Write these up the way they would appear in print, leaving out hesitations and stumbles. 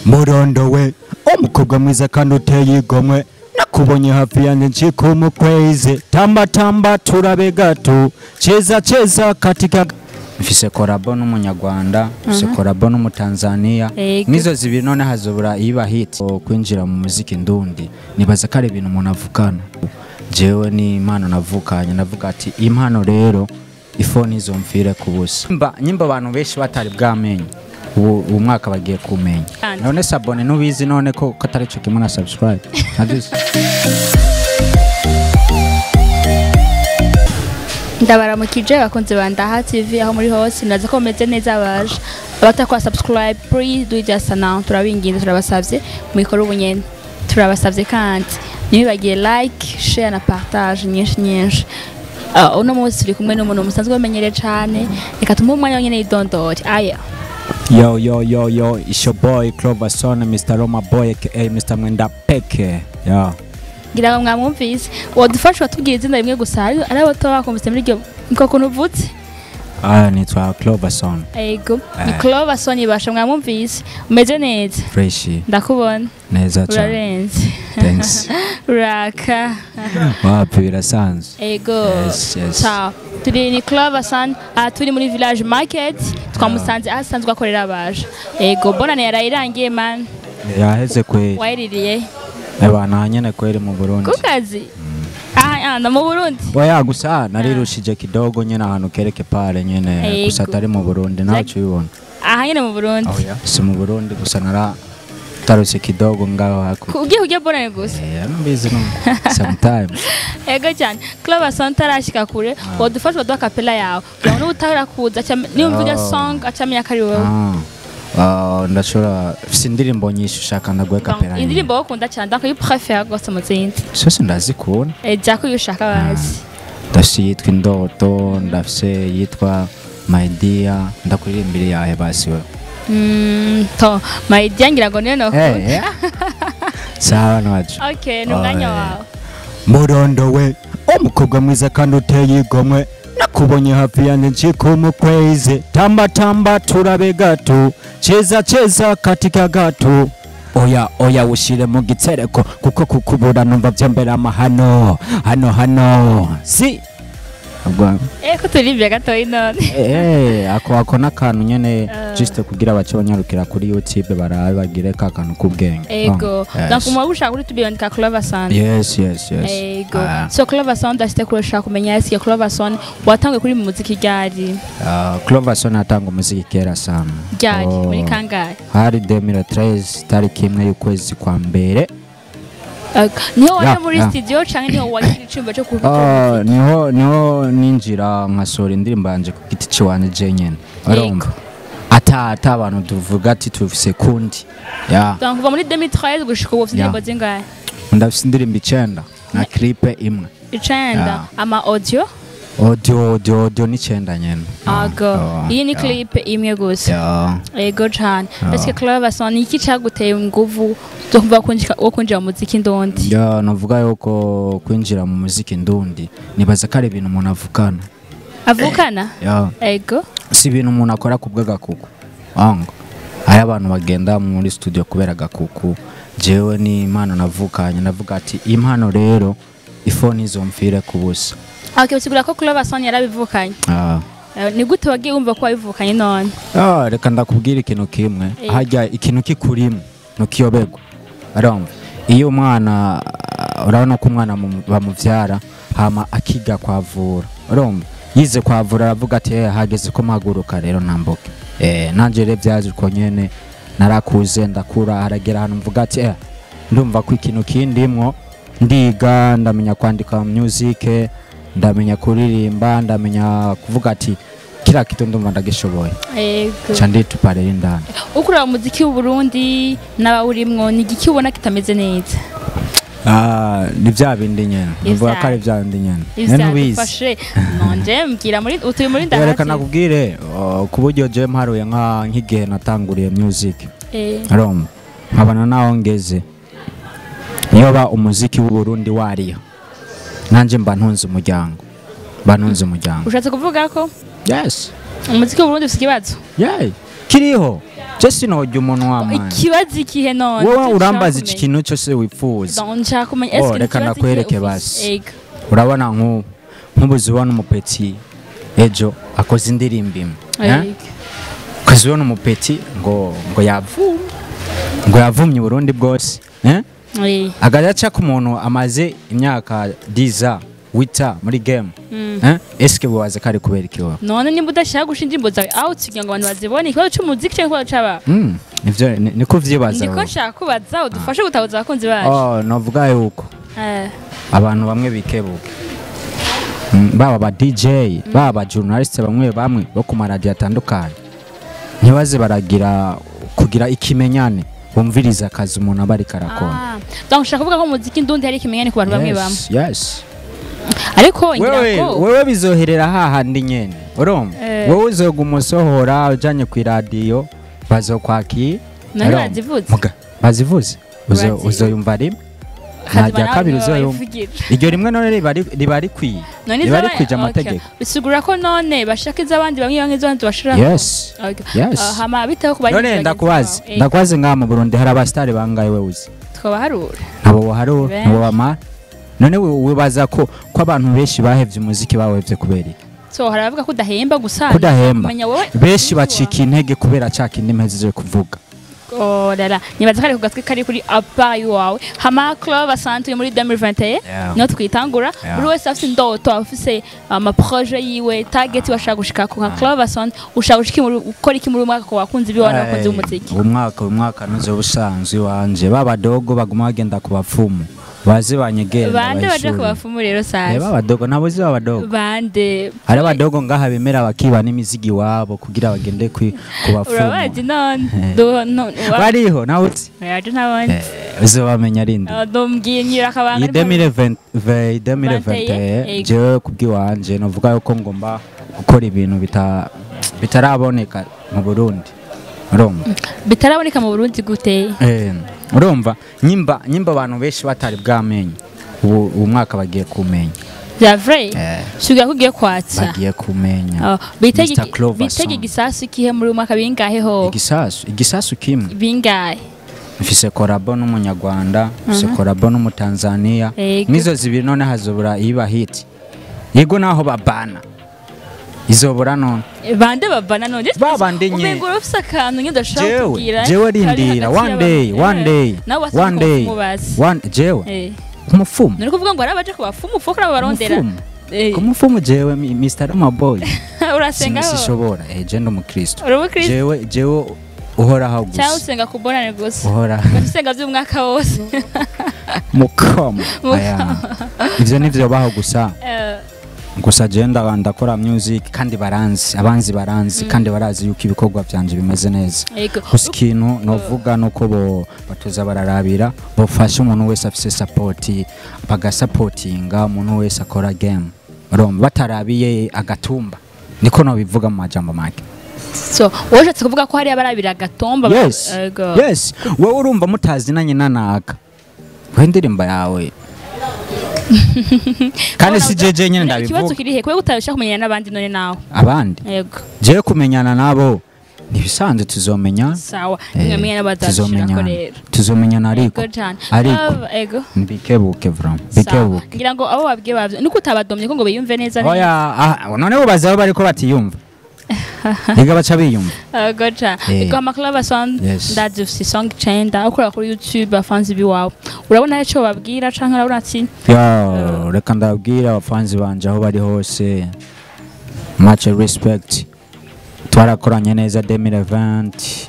Murondo we umukobwa mwiza kandi uteye igomwe, nakubonye hafi yanjye ncika crazy, tamba tamba turabe gato, cheza cheza katika. Mfise korabo n'umunyarwanda, mfise korabo n'umutanzania, nizo zibiri none hazobura iba hit. Kwinjira mu muziki ndundi nibaza ko ari ibintu umuntu avukana. Jewe ni impano navukanye, navuga ati impano rero ifoni izomvire kubusa. Nyimba abantu benshi batari bwamenye ubu mwaka bagiye kumenya. None sabone nubizi none ko katari cyo kimwe na subscribe. Ndabaramukije bakunze ba Ndaha TV aho muri hose, naza ko meze neza baje. Abatakwa subscribe please do it just now, turabinginze turabasavye mwikora ubunyene. Turabasavye kandi nibagiye like, share na partage nyinshi nyinshi. Uno munsi turi kumwe n'umuntu musanzwe bamenyere cyane, reka tumuhe umwanya nyene yidondore. Aya. Yo yo yo yo, it's your boy Cloverson, Mr. Roma Boy aka Mr. Mwenda Peke. Yeah. Ngira ngo mwamwumvise. Wodufasha watubwira izina rimwe gusa ari abato bakumvise muri iryo nko kuntu uvutse. Ah, nitwa Cloverson. Ego, ni Cloverson ibasha mwamwumvise. Umeze neza. Fresh. Ndakubona. Neza cyane. Urarenze. Thanks. Uraka. Wapi birasanzwe. Ego. Yes, yes. Ciao. Turi ni Cloverson, turi muri Village Market, twamusanze asanzwe akorera abaje. Ego, bonane yarayirangiye man. Yaheze kweli. Wayiririye. Eba nyene kweli mu Burundi. Kukazi? Ah, na mu Burundi. Oya gusa narirushije kidogo nyene ahantu kereke pale nyene gusa atari mu Burundi naco ubibona. Aha nyene mu Burundi. Oya, si mu Burundi gusa nara taruse kidogo ngaho hako. Ugiye kujya bonane gusa. Eh, mbizi no. Sometimes. Ego cyane. Cloverson tarashika kure, wodufasha waduha kapela yawe. Kugira ngo utahora kuza niyo mvuga song acamenya kari wewe. Ndashobora mfise indirimbo nyinshi ushaka ndaguhe kapela. Indirimbo ukunda cyane donc you préfère gose mu zindi. Sose ndazikunda. Eh, jako yushaka bazi. Ndafise yitwa Indoto, ndafise yitwa My Dear, ndakuririmbira yahe basi wewe. To My Dear ngira ngo niyo nokunda. Sawa naje. Okay, ni umwanya wawe. Murondo we umukobwa mwiza kandi uteye igomwe, nakubonye hafi yanjye ncika crazy, tamba tamba turabe gato, cheza cheza katika gato. Oya oya ushire mu gitereko kuko kukubura numva byambera amahano hano hano si ubwo ko turibye gato inone. Ako nakantu nyene just kugira abace banyarukira kuri YouTube barabe bagire ka kantu kubwenge. Ego. Donc umwa ushaka kuri tubiyandika Cloverson. Yes yes yes. Ego. So Cloverson ndashite kurashaka kumenya eske Cloverson watangiye kuri muziki ryari? Cloverson atanga umuziki kera sana. Ryari muri kangahe? Hari 2013 tariki imwe y'ukwezi kwa mbere. Niho waje muri studio canke niho wagira icumba cyo kuvuga? Niho ninjira nkasora indirimbo yanje ku giti ciwanje je nyene. Urumva? Ata abantu tuvuga ati tufise kundi. Yeah. Donc kuva muri 2013 gushika ubu indirimbo zingahe? Ndafise indirimbo 9 na clip imwe. 9 ama audio? Audio ni 9 nyene. Ago. Iyi ni clip imwe gusa. Ego cyane. Eske Cloverson iki caguteye inguvu zo kuva kwinjira mu muziki ndundi? Ya, navuga yuko kwinjira mu muziki ndundi nibaza ko ari ibintu umuntu avukana. Avukana? Ego. Si ibintu umuntu akora kubwa gakuku. Ango. Hari abantu bagenda muri studio kubera gakuku. Jewe ni impano navukanye, navuga ati impano rero ifoni izomvire kubusa. Okay, usigura ko Cloverson yarabivukanye. Ni gute wagiye wumva ko wabivukanye none? Reka ndakubwira ikintu kimwe. Hajya ikintu kikurimo nukiyobegwa. Urumva? Iyo umwana urabona ko umwana bamuvyara hama akiga kwavura. Urumva? Yize kwavura aravuga ati hageze ko mpaguruka rero ntambuke. Nanje rero byaje uko nyene narakuze ndakura haragera ahantu mvuga ati ndumva ko ikintu kindimwo ndiga ndamenya kwandika music, ndamenya kuririmba, ndamenya kuvuga ati kila kitu ndumva ndagishoboye. Ego. Candi tuparera indani. Ukura umuziki w'u Burundi n'abawurimwo ni igiki ubona kitameze neza? Ni vya bindi nyene. Mvuga ko ari vya bindi nyene. Ntubizi. Nonje mbwira muri utuye muri Ndaha. Reka nakubwire ku buryo je mparuye nka nkigihe natanguriye music. Arumva. Nkabana naho ngeze. Niyo ba umuziki w'u Burundi wariyo. Nanje mba ntunze umuryango. Ushatse kuvuga ko? Yes. Umuziki w'u Burundi ufite ikibazo? Yeah. Kiriho. Je sinojya umuntu w'amani. Ikibazo ikihe none? Wowe urambaza iki kintu cyose wifuza. Donc nshaka kumenya est-ce que reka ikibazo ndakwereke ikihe basi. ufise? Ego. Urabona nk'ubuzi ubona umupeti ejo akoze indirimbo imwe, eh? Ego. Ukaza ubona umupeti ngo yavumye, ngo yavumye Burundi bwose, eh? Eh. Agaca ku muntu amaze imyaka 10 wita muri game, eh? Eske bubaze kari kubera iki wowe? None nimba udashaka gushinja indirimbo zawe out kugira ngo abantu bazibone, ikibazo c'umuziki canke ikibazo c'aba? Nivyo niko vyibaza Niko wowe. nshaka kubaza udufashe gutahuza abakunzi bacu. Oh, novuga yuko Eh. abantu bamwe bikebuke, baba ba DJ, baba ba journaliste bamwe bamwe bo ku maradiyo atandukanye, ntibaze baragira kugira ikimenyane, bumviriza akazi umuntu aba ariko arakora. Ah, donc ushaka kuvuga ko umuziki ndundi hari ikimenyane ku bantu bamwe bamwe. Yes, yes. Ariko ngira Wewe ko wewe bizoherera hahandi nyene, urumva? Eh. Wewe uzoguma usohora ujanye ku iradiyo bazokwakira. None Urumva? bazivuze? Bazivuze. Bazivuze. Uzoyumva rimwe, Hazima nta rya nawe kabiri niwe uzoyumva. babivugira. Iryo rimwe none riba rikwiye, None riba iz'aba- rikwije okay. amategeko. Bisigura ko none bashaka iz'abandi bamwe bamwe iz'abandi bashirako. Yes. Okay. Yes. Ah, hama biteho ku None bagenzi ndakubaza, bawe. Eh, ndakubaze, ngaha mu Burundi hari abasitari bangahe wewe uzi? Twabaharura. Ntabo baharura, Benshi. ntabo bamara. None wibaza ko abantu benshi bahevye umuziki bawuhevye kubera iki? So hari abavuga ko udahemba gusa. Kudahemba. Kumenya wowe Benshi bacika intege kubera ca kindi mpejeje kuvuga. Oh la la, nibaza kari ku gatwi kari kuri apa iwawe. Hama Club Asante muri 2021 Yeah. niho twitangura. Yeah. Buri wese afite indoto, afise ama projet yiwe, target washaka gushika ku. Nka Club Asante, ushaka gushika muri ukora iki muri uyu mwaka ku bakunzi biwe n'abakunzi b'umuziki? Uyu mwaka nuze ubusanzwe iwanje babadogo baguma bagenda ku bapfumu, baze banyegere. Bande baje ku bafumu rero sasa? Babadogo nabo uzi babadogo. Bande? Hari abadogo ngaha bemera bakiba n'imizigi iwabo kugira bagende ku bapfumu. Urabazi none? Do no Bariho nawe uzi. Yaje ntabandi. Uzobamenya rindi. Dombwiye nyira akabanga. Iyi 2020, 2021, Ego. jewe kubw'iwanje novuga yuko ngomba gukora ibintu bitaraboneka mu Burundi, urumva? Bitaraboneka mu Burundi gute? Urumva nyimba abantu benshi batari bwamenye, ubu uyu mwaka bagiye kumenya. Bya vrai? Eh. Sugira ko ugiye kwatsa. Bagiye kumenya. Oh, bitege Mr. Clover bitege Song. igisasu kihe muri uyu mwaka? Bingahe ho? Igisasu kimwe. Bingahe? Mfise collabo n'umunyarwanda, mfise collabo n'umutanzania. Ego. Nizo zibiri none hazobura iba hit, yego naho babana izobura none. Bande babana none? Babande nye. Umengo urafise akantu nyine udashobora Jewe kutubwira. jewe rindira one day, one day, one day, one jewe umufumu. Nuri kuvuga ngo ari abaje ku bafumu fuko nabo barondera. Umufumu. Ku mufumu jewe Mr. Roma boy. Urasenga ho? Sishobora, je ndi umukristo. Uri umukristo? Jewe uhoraho Cyangwa gusa. usenga kubonane gusa? Uhora Usenga by'umwaka wose? Mukama. Aya, ivyo nivyo baho gusa. Gusa je ndakora music kandi baranzi, abanzi baranzi kandi barazi yuko ibikorwa vyanje bimeze neza. Ego. Gusa ikintu novuga nuko bo batoza bararabira, bofasha umuntu wese afise support, bagasapotinga umuntu wese akora game, urumva, batarabiye agatumba, niko nobivuga mu majambo make. So wowe ushatse kuvuga ko hari abarabira agatomba? Yes. Ego. Yes, wowe urumva mutazinanye nanaka we indirimbo yawe kandi si jeje nyine Ikibazo ndabivuga. kiri he? Kubera utabasha kumenyana n'abandi none nawe? Abandi? Yego. Jewe kumenyana nabo ntibisanzwe, tuzomenya. Sawa, mwamenyana n'abazabishirako Tuzomenyana. rero. Tuzomenyana ariko Ego cyane. ariko Ego. bikebuke vraiment. Sawa. Bikebuke. Ngira ngo abo babwiye bavyo nuko utabadomye ko ngo biyumve neza neza. Oya, none bo baza bariko batiyumva, rega baca biyumva. Ego cyane. Ego amaklaba sound. Yes. Ndazi ufise song 9 ukora kuri YouTube. Abafanzi biwawe urabona icyo babwira canke urabona ati? Yo, reka ndabwira abafanzi banje aho bari hose, much respect. Twarakoranye neza 2020,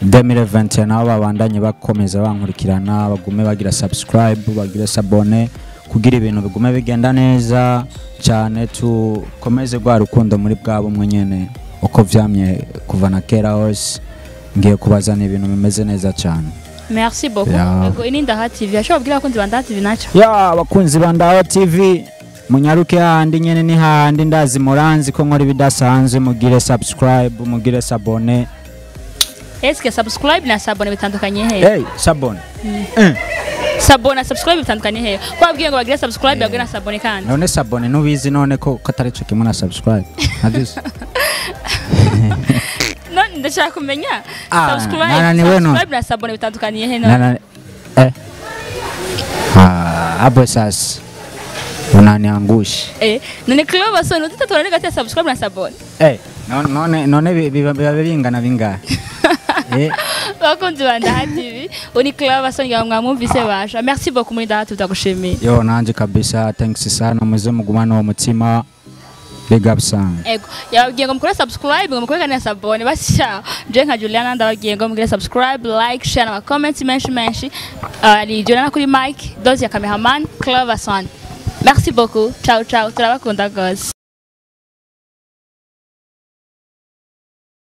2021, nabo babandanye bakomeza bankurikirana, bagume bagira subscribe, bagira s'abonner kugira ibintu bigume bigenda neza cyane, tukomeze rwa rukundo muri bwa bumwe nyene uko vyamye kuva na kera hose. Ngiye kubazana ibintu bimeze neza cyane. Merci beaucoup. Yeah. Ego, ini Ndaha TV ashobora kubwira abakunzi ba Ndaha TV naco. Ya, abakunzi ba Ndaha TV, munyaruke hahandi nyene, ni hahandi ndazi muranzi ko nkora ibidasanzwe. Mugire subscribe, mugire s'abonner. Est-ce que subscribe na s'abonner bitandukanye he? Hey, s'abonner. S'abonner na subscribe bitandukanye he? Ko babwiye ngo bagire subscribe, bagire na s'abonner kandi. None s'abonner nubizi none ko atari co kimwe na subscribe, navyo? None Ndashaka kumenya. Ah, Subscribe, nananiwe none. subscribe na s'abonner bitandukaniye he? Na, eh. Ah, hapo sasa unaniangusha. Eh, none Cleverson utatatura ni gati ya subscribe na s'abonner? Eh, none biba bingana bingahe? Eh, Bakunzi ba Ndaha TV, uni Cleverson, ngira mwamwumvise basha. Merci beaucoup muri Ndaha TV, ndagushimiye. Yo, nanje kabisa, thanks sana, muze mugumane uwo mutima. Big up sana. Ego, yababwiye ngo mukore subscribe, ngo mukore kandi na s'abonner. Basha je nka Juliana ndababwiye ngo mugire subscribe, like, share na comments menshi menshi. Ni Juliana kuri mic, Dozi ya cameraman, Cleverson. Merci beaucoup. Ciao ciao, turabakunda gose.